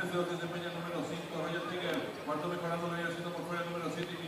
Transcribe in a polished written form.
Tercero se desempeña el número 5, Royal Tiger. Cuarto mejorando lo viene haciendo por fuera el número 7.